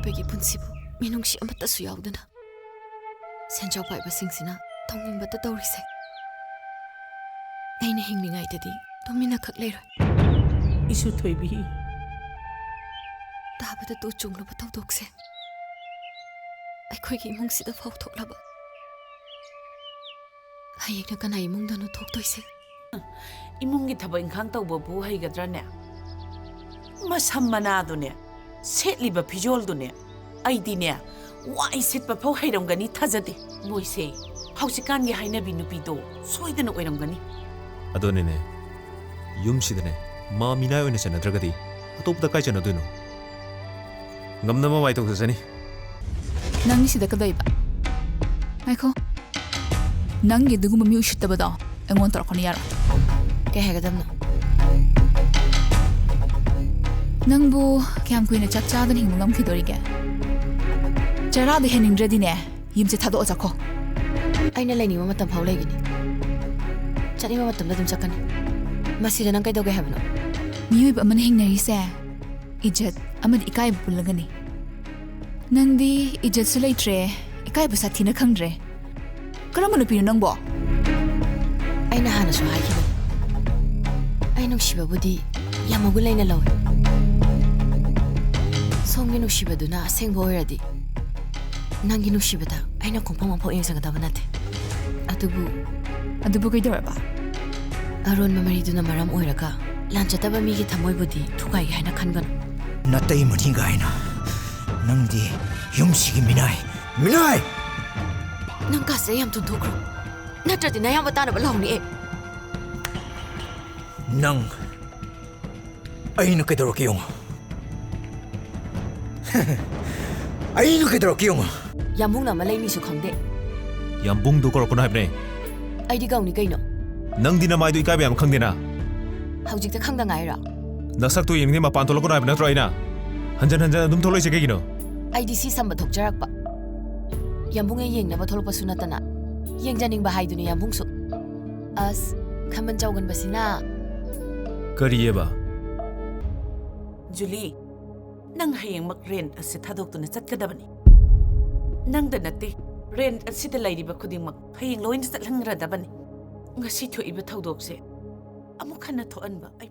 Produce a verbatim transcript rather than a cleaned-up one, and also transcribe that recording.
ꯑꯩꯈꯣꯏꯒꯤ ꯄꯨꯟꯁꯤꯕꯨ ꯃꯤꯅꯨꯡꯁꯤ ꯑꯃꯠꯇꯁꯨ ꯌꯥꯎꯗꯅ ꯁꯦꯟꯖꯥꯎ ꯄꯥꯏꯕꯁꯤꯡꯁꯤꯅ ꯇꯧꯅꯤꯡꯕꯇ ꯇꯧꯔꯤꯁꯦ꯫ ꯑꯩꯅ ꯍꯤꯡꯂꯤꯉꯩꯗꯗꯤ ꯇꯨꯃꯤꯟꯅ ꯈꯛ ꯂꯩꯔꯣꯏ꯫ ꯏꯁꯨ ꯊꯣꯏꯕꯤ꯫ ꯇꯥꯕꯗ ꯇꯨ ꯆꯨꯡꯂꯕ ꯊꯧꯗꯣꯛꯁꯦ ꯑꯩꯈꯣꯏꯒꯤ ꯏꯃꯨꯡꯁꯤꯗ ꯐꯥꯎ ꯊꯣꯛꯂꯕ, ꯍꯌꯦꯡꯅ ꯀꯅꯥ ꯏꯃꯨꯡꯗꯅꯣ ꯊꯣꯛꯇꯣꯏꯁꯦ? ꯏꯃꯨꯡꯒꯤ ꯊꯕꯛ ꯏꯪꯈꯥꯡ ꯇꯧꯕꯕꯨ ꯍꯩꯒꯗ꯭ꯔꯅꯦ? ꯃꯁꯝ ꯃꯅꯥꯗꯨꯅꯦ, ꯁꯦꯠꯂꯤꯕ ꯐꯤꯖꯣꯜꯗꯨꯅꯦ, ꯑꯩꯗꯤꯅꯦ, ꯋꯥꯏ ꯁꯤꯠꯄ ꯐꯥꯎ ꯍꯩꯔꯝꯒꯅꯤ ꯊꯥꯖꯗꯦ꯫ ꯃꯣꯏꯁꯦ ꯍꯧꯖꯤꯛꯀꯥꯟꯒꯤ ꯍꯥꯏꯅꯕꯤ ꯅꯨꯄꯤꯗꯣ ꯁꯣꯏꯗꯅ ꯑꯣꯏꯔꯝꯒꯅꯤ꯫ ꯑꯗꯨꯅꯤꯅꯦ, ꯌꯨꯝꯁꯤꯗꯅꯦ ꯃꯥ ꯃꯤꯅꯥꯏ ꯑꯣꯏꯅ ꯆꯟꯅꯗ꯭ꯔꯒꯗꯤ ꯑꯇꯣꯞꯄꯗ ꯀꯥꯏ ꯆꯟꯅꯗꯣꯏꯅꯣ? ꯉꯝꯅꯕ ꯃꯥꯏ ꯇꯧꯖꯁꯅꯤ꯫ ꯅꯪ ꯁꯤꯗ ꯀꯩꯗꯧꯏꯕ? ꯉꯥꯏꯈꯣ꯫ ꯅꯪꯒꯤ ꯑꯗꯨꯒꯨꯝꯕ ꯃꯤ ꯎꯁꯤꯠꯇꯕꯗꯣ ꯑꯩꯉꯣꯟꯗ ꯇꯧꯔꯛꯀꯅꯨ, ꯌꯥꯔꯣꯏ꯫ ꯀꯩ ꯍꯥꯏꯒꯗꯕꯅꯣ? ꯅꯪꯕꯨ ꯀꯌꯥꯝ ꯀꯨꯏꯅ ꯆꯥꯛ ꯆꯥꯗꯅ ꯍꯤꯡꯕ ꯉꯝꯈꯤꯗꯣꯔꯤꯒꯦ? ꯆꯔꯥꯗꯣ ꯍꯦꯟꯅꯤꯡꯗ꯭ꯔꯗꯤꯅꯦ, ꯌꯨꯝꯁꯦ ꯊꯥꯗꯣꯛꯑ ꯆꯠꯈꯣ꯫ ꯑꯩꯅ ꯂꯩꯅꯤꯡꯕ ꯃꯇꯝ ꯐꯥꯎ ꯂꯩꯒꯅꯤ꯫ ꯆꯠꯅꯤꯡꯕ ꯃꯇꯝꯗ ꯑꯗꯨꯝ ꯆꯠꯀꯅꯤ꯫ ꯃꯁꯤꯗ ꯅꯪ ꯀꯩꯗꯧꯒꯦ ꯍꯥꯏꯕꯅꯣ? ꯃꯤꯑꯣꯏꯕ ꯑꯃꯅ ꯍꯤꯡꯅꯔꯤꯁꯦ ꯏꯖꯠ ꯑꯃꯗꯤ ꯏꯀꯥꯏꯕ ꯄꯨꯜꯂꯒꯅꯤ꯫ ꯅꯪꯗꯤ ꯏꯖꯠꯁꯨ ꯂꯩꯇ꯭ꯔꯦ, ꯏꯀꯥꯏꯕ ꯁꯥꯊꯤꯅ ꯈꯪꯗ꯭ꯔꯦ꯫ ꯀꯔꯝꯕ ꯅꯨꯄꯤꯅꯣ ꯅꯪꯕꯣ? ꯑꯩꯅ ꯍꯥꯟꯅꯁꯨ ꯍꯥꯏꯈꯤꯕꯅꯤ, ꯑꯩ ꯅꯨꯡꯁꯤꯕꯕꯨꯗꯤ ꯌꯥꯝ ꯃꯒꯨꯟ ꯂꯩꯅ ꯂꯧꯏ꯫ ꯁꯣꯝꯒꯤ ꯅꯨꯡꯁꯤꯕꯗꯨꯅ ꯑꯁꯦꯡꯕ ꯑꯣꯏꯔꯗꯤ, ꯅꯪꯒꯤ ꯅꯨꯡꯁꯤꯕꯗ ꯑꯩꯅ ꯈꯣꯡꯐꯝ ꯑꯃꯐꯥꯎ ꯌꯦꯡꯖꯒꯗꯕ ꯅꯠꯇꯦ꯫ ꯑꯗꯨꯕꯨ ꯑꯗꯨꯕꯨ ꯀꯩꯗꯧꯔꯕ? ꯑꯔꯣꯟꯕ ꯃꯔꯤꯗꯨꯅ ꯃꯔꯝ ꯑꯣꯏꯔꯒ ꯂꯥꯟꯖꯗꯕ ꯃꯤꯒꯤ ꯊꯃꯣꯏꯕꯨꯗꯤ ꯊꯨꯒꯥꯏꯒꯦ ꯍꯥꯏꯅ ꯈꯟꯒꯅꯨ꯫ ꯅꯇꯩ ꯃꯅꯤ ꯀꯥꯏꯅ, ꯅꯪꯗꯤ ꯌꯨꯝꯁꯤꯒꯤ ꯃꯤꯅꯥꯏ, ꯃꯤꯅꯥꯏ! ꯅꯪ ꯀꯥꯁꯦ ꯌꯥꯝ ꯊꯨꯝꯊꯣꯛꯈ꯭ꯔꯣ, ꯅꯠꯇ꯭ꯔꯗꯤ ꯅꯌꯥꯝꯕ ꯇꯥꯅꯕ ꯂꯥꯎꯅꯤꯑꯦ꯫ ꯅꯪ ꯑꯩꯅ ꯀꯩꯗꯧꯔꯛꯀꯦ ꯌꯦꯡꯉꯣ꯫ ꯑꯩꯅ ꯀꯩꯗꯧꯔꯛꯀꯦ ꯌꯦꯡꯉꯣ꯫ ꯌꯥꯝꯕꯨꯡꯅ ꯑꯃ ꯂꯩꯅꯤꯁꯨ ꯈꯪꯗꯦ꯫ ꯌꯥꯝꯕꯨꯡꯗꯣ ꯀꯧꯔꯛꯀꯅꯨ ꯍꯥꯏꯕꯅꯦ꯫ ꯑꯩꯗꯤ ꯀꯧꯅꯤ ꯀꯩꯅꯣ꯫ ꯅꯪꯗꯤ ꯅꯃꯥꯏꯗꯣ ꯏꯀꯥꯏꯕ ꯌꯥꯝ ꯈꯪꯗꯦꯅ꯫ ꯍꯧꯖꯤꯛꯇ ꯈꯪꯗ ꯉꯥꯏꯔꯣ? ꯅꯁꯛꯇꯣ ꯌꯦꯡꯅꯤꯡꯗꯦ, ꯃꯄꯥꯟ ꯊꯣꯛꯂꯛꯀꯅꯨ ꯍꯥꯏꯕ ꯅꯠꯇ꯭ꯔꯣ ꯑꯩꯅ? ꯍꯟꯖꯟ ꯍꯟꯖꯟ ꯑꯗꯨꯝ ꯊꯣꯛꯂꯛꯏꯁꯦ ꯀꯩꯒꯤꯅꯣ? ꯑꯩꯗꯤ ꯁꯤ ꯁꯝꯕ ꯊꯣꯛꯆꯔꯛꯄ꯫ ꯌꯥꯝꯕꯨꯡꯅ ꯌꯦꯡꯅꯕ ꯊꯣꯛꯂꯛꯄꯁꯨ ꯅꯠꯇꯅ, ꯌꯦꯡꯖꯅꯤꯡꯕ ꯍꯥꯏꯗꯨꯅꯤ ꯌꯥꯝꯕꯨꯡꯁꯨ꯫ ꯑꯁ, ꯈꯝꯕꯟ ꯆꯥꯎꯒꯟꯕꯁꯤꯅ꯫ ꯀꯔꯤꯑꯕ? ꯖꯨꯂꯤ, ꯅꯪ ꯍꯌꯦꯡꯃꯛ ꯔꯦꯟꯠ ꯑꯁꯤ ꯊꯥꯗꯣꯛꯇꯨꯅ ꯆꯠꯀꯗꯕꯅꯤ꯫ ꯅꯪꯗ ꯅꯠꯇꯦ, ꯔꯦꯟꯠ ꯑꯁꯤꯗ ꯂꯩꯔꯤꯕ ꯈꯨꯗꯤꯡꯃꯛ ꯍꯌꯦꯡ ꯂꯣꯏꯅ ꯆꯠꯍꯟꯈ꯭ꯔꯗꯕꯅꯤ꯫ ꯉꯁꯤ ꯊꯣꯛꯏꯕ ꯊꯧꯗꯣꯛꯁꯦ ꯑꯃꯨꯛ ꯍꯟꯅ ꯊꯣꯛꯍꯟꯕ ꯑꯩ